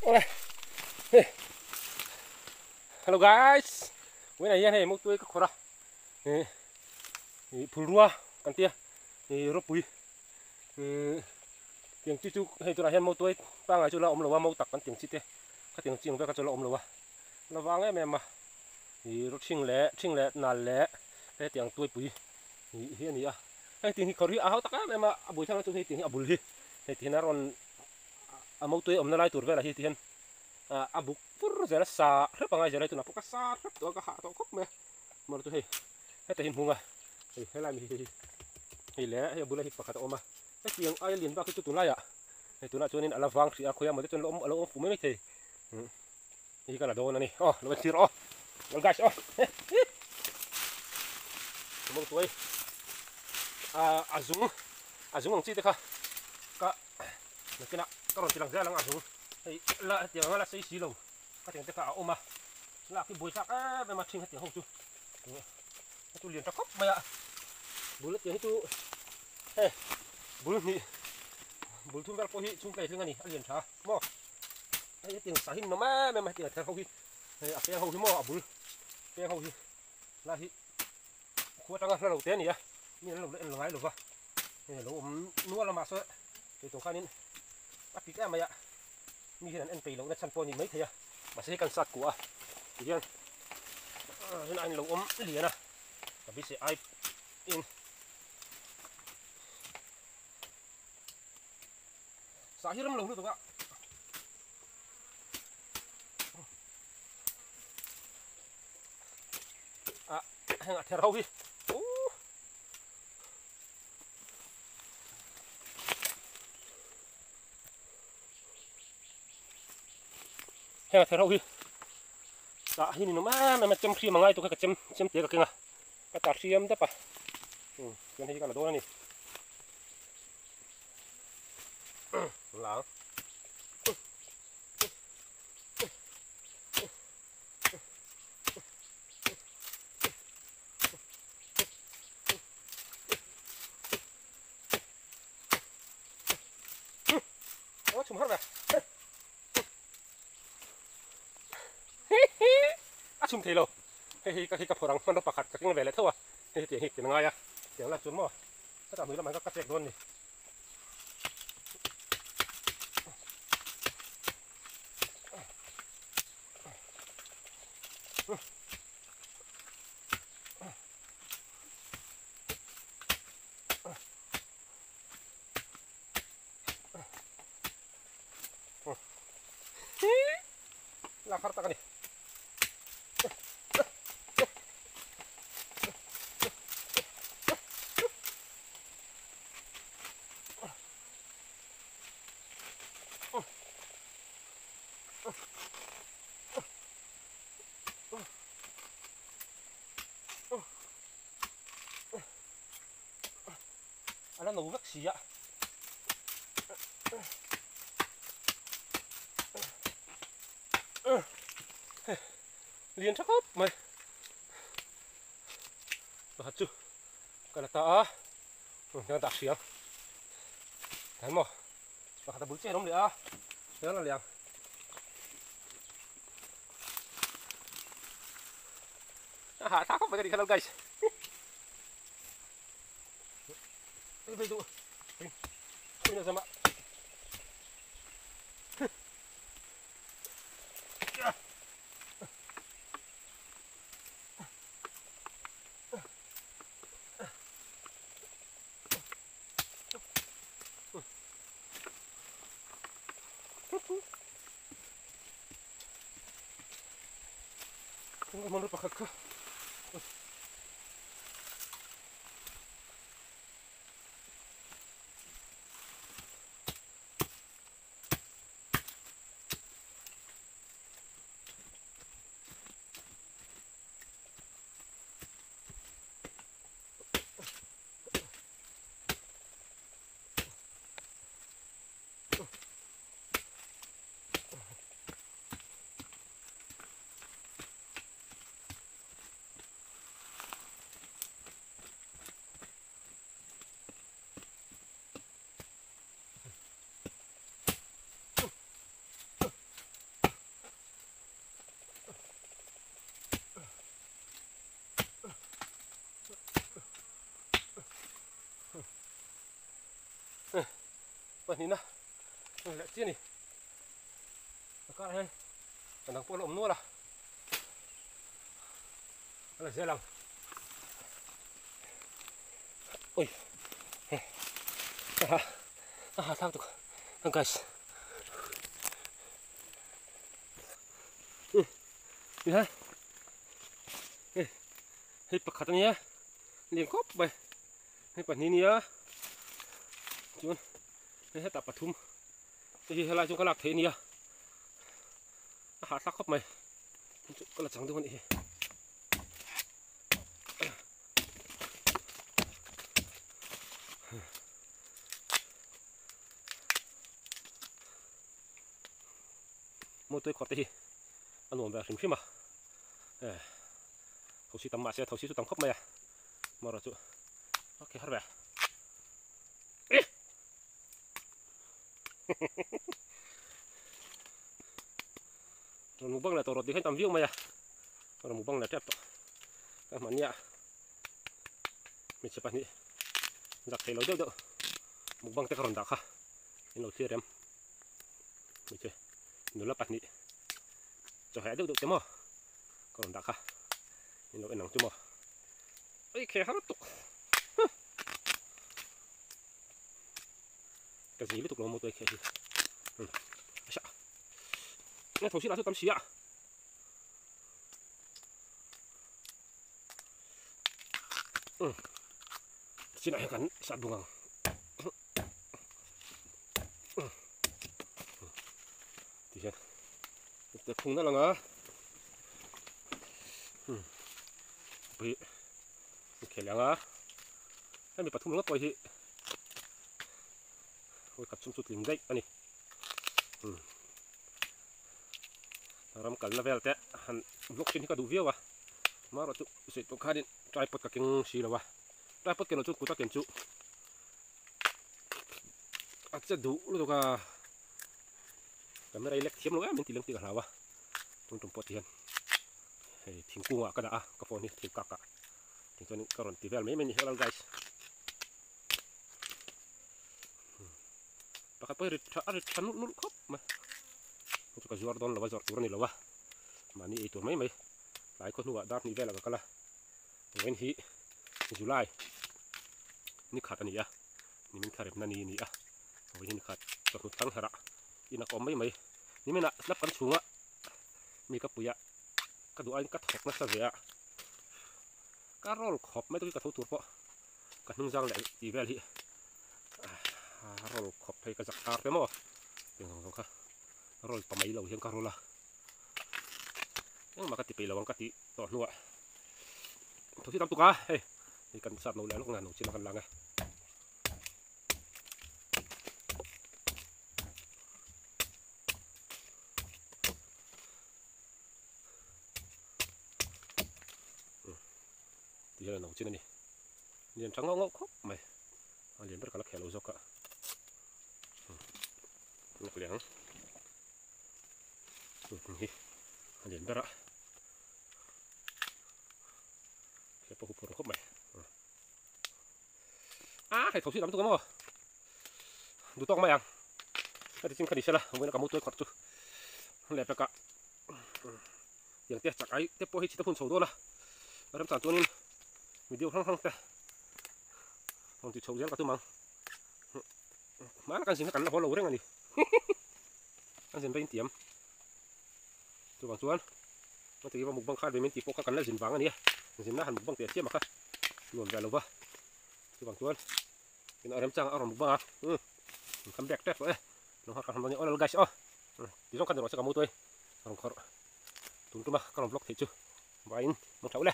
Awle hei hello guys vawiinah hian hei mawtuai ka khawrh a ih ih phulrua kan tia ih rawpui ih tiang chi chu hei tunah hian mawtuai pangngai chu la awm lo a mautak kan tiang chi te khatiang chi ang vel kha chu la awm lo a la vang em em a ih rawthing leh thing leh nal leh hetiang tuaipui ih hi a ni a hei tiang hi khawrh hi a hau tak em em a a bul thlangah chuan hei tiang hi a bul hi hei tihian a rawn a motui awmna lai tur velah hi tihian a buk fur zel a sa hrep angai zel a tunah pawh ka sa hrep tawh a ka hah tawh khawp mai a amaherawhchu chu hei heta hi hmung a hei helai mi hi hei hei leh hei a bulah hi pakhat a awm a hetiang aia lian bak hi chu tunlaiah hei tunah chuanin a la vang hrih a khawiah maw te chuan a lo awm fuh mai maithei hei hi ka la dawn a ni aw lo entir aw well guys aw motui a zung a zung ang chi te kha ka Nakinah ka rawn ti lang zel ang a zung hei la hetiang anga la sei si lo khatiang te kha a awm a lak hi buaithlak em em a ṭhing hetiang ho chu a chu lian tha khawp mai a bul hetiang hi chu hei bul hnih bul thum vel pawh hi chhungkaih hling a ni a lian tha maw hei hetiang sa hi nawm em em a hetiang a ther ho hi hei a peng ho hi maw a bul peng ho hi lai hi khua atanga hla lo te a ni a mi an lo la en ngai lo va hei lo awm nual a mahse Kei tawng khanin a pik em mai a, mi hian an en peih lohna chhan pawh a ni maithei a, mahse hei kan sat kuah a, tihian a in lo awm lian a, ka beisei ai in sah hi ram lo lutuk a. Ah, heng a ther ho hi. Uh. Heng a ther ho hi tah hi ni awm em em a chem hriam a ngai tuk a ka chem chem te ka keng a ka tah hriam dap a chuan hei hi ka la dawn a ni lang. Ơ chum har ve. A chum thei lo. Hei hi ka hi ka phawrh ang hmanraw pakhat ka keng ve leh tho a. Hei hi tiang hi tiang ngai a. Tiang la chuan maw. Hetah hmui lamah hian ka chek dawn ni. Lak har tak a ni. A la no vek si a. Lian tha khawp mai. Pakhat chu ka la ta a. Heng dah hriam. Than maw. Pakhat a bul chiah an awm leh a. Heng la liang. A hah thlak khawp mai ka tih kha lo guys. Pakhat kha. Pahnihna a ni leh chiah a ni. A karah hian a dang pawh a la awm nual a, a la zel ang. Ui aha aha thlak tuk a guys. Hei hei pakhat a nia lian khawp mai. Hei pahnih nia chuan hei hetah pathum te hi helai chu ka lak theih ania a hahthlak khawp mai chu ka la chang deuh anih hi. Motor khawrh te hi a nuam ve hrim hrim a eh thosi tam mahse thosi chu tam khawp mai a marawh chu okay har ve rawn mukbang leh tawh rawh tih khan tam viau mai a rawn mukbang leh tep tawh ka hmahnia hmeichhe pahnih zak theilo deuh deuh mukbang te ka rawn dah kha in lo thlir em hmeichhe nula pahnih chawheh deuh deuh te maw ka rawn dah kha in lo en ang chu maw ei khe har tuk ka zi lutuk lo maw tuai khe hi asha nge tho si lah chu tam si a chinah hian kan sat bung ang ti hian te phung na lang a pui khel ang a hemi pathum ringawt pawh hi hawi khat chhung chu tling daih a ni ram kalna vel te han vlog thin hi ka duh viau a amaherawhchu sawi tawh khanin tripod ka keng si lo a tripod ken loh chuan kut a ken chu a che duh lutuk a camera hi lek thiam lo em in tih lem tih ka hlau a tum tum pawh ti hian hei thingkung ah ka dah a ka phone hi thing kak ah ting chuan ka rawn ti vel mai mai a ni hello guys pakhat pawh hi rit tha a rit tha nulh nulh khawp mai chu ka zuar dawn lo a zawrh tur a ni lo a mahni ei tur mai mai tlai khaw hnuah dar hnih velah ka kal a vawiin hi July ni khat a ni a nimin thla remna ni a ni a vawiin hi ni khat chawhnu thlang herah in a ka awm mai mai niminah slab kan chhunga mi ka puia ka duh aiin ka thawk nasa ve a ka roll khawp mai te ka tho tur pawh ka hnung zang leh tih vel hi a roll khawp phei ka zak tar te maw tiang zawng zawng kha roll ta mai lo hian ka roll a engmah ka ti peih lo ang ka tih tawh hnuah tho si tam tuk a hei hei kan sat no leh lawk nga no chin a kan lang e. Ti hian a no chin a ni. Lian tha ngauh ngauh khawp mai. A lian ber ka la kheh lo zawk a. Lawk leh ang. Hi a lian ber a. He pawh huphurh khawp mai. A hei tho si lam tuk a maw. Duh tawk mai ang. Ka ti chin kha ni sela vawiin ka mu tuai khawrh chu leh pek ah tiang te chak ai te pawh hi chhit a hun chho dawn a remchang chuanin video hrang hrang te rawn ti chho zel ka tum ang hmana kan zin kha kan la haw lo reng a ni kan zin rei tiam chuvang chuan heti hi mukbang khat ve min tih pawh kha kan la zin vang a ni a zinna han mukbang teh chiam a kha nuam ve lo va chuvang chuan in a remchang a rawn mukbang a umm kan back tep tawh e nung har kan han dawn ni aw guys aw ti zawng kha ni rawh se ka mu tuai rawn khawrh tum tum a ka rawn vlog theih chu vaiin mawng tha ule.